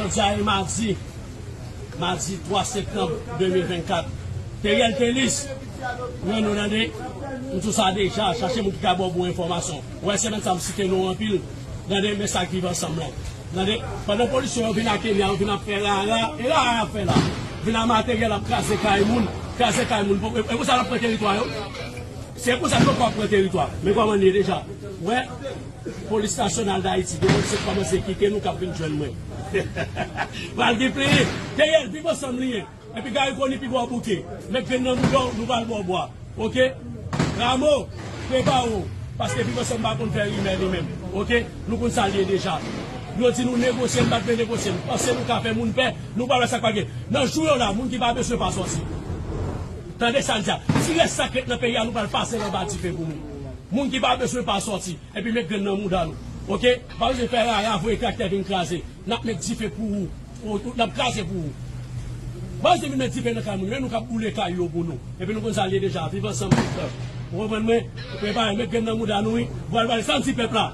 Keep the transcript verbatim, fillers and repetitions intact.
Jodi a e madi, madi twa septanm de mil vennkat. Teriel Telis, mwen nou tande, m sou sa deja, chache moun ki ka ba w bon enfòmasyon. Ou wè semèn sa m site non anpil, tande, men sa k viv ansanm lan. Tande, pandan polisye yo vin ak Kenya, yo vin ap fè rara, e rara y ap fè la. Vin ak materyèl, ap kraze kay moun, kraze kay moun. E, e konsa l ap pran teritwa yo. Se konsa yo pran teritwa. Men kòman l ye deja? Ou wè, Polis Nasyonal Dayiti, depi se kòmanse kite nou k ap vin jwenn mwen. Pral gen plenyen. Teriel, viv ansanm li ye. Epi Garry Conille pi gwo bouke. Met grenn nan mouda w, nou pral ba w bwa. Oke? Rameau, prepare w. Paske viv ansanm pa konn fè rimè li menm. Oke? Nou konn sa l ye deja. Yo di nou negosye, n pa t vle negosye. Nou panse nou ka fè moun pè, nou pa wè sa k pa gen. Nan jou yo la, moun ki pa bezwen pa sòti. Tande sa n di a. Ti rès sa k ret nan peyi a, nou pral pase l anba dife pou nou. Moun ki pa bezwen pa sòti. Epi met grenn nan mouda nou. Oke? Pa bezwen fè rara, voye traktè vin kraze. N ap met dife pou ou. Ou, ou, n ap kraze pou ou. Pa bezwen vin met dife nan kay moun. Men nou k ap boule kay yo pou nou. Epi nou konn sa l ye deja. Viv ansanm, viv pèp. Ou konprann mwen? Prepare, met grenn nan mouda nou, wi. Vwal, vwal, sa n di pèp la.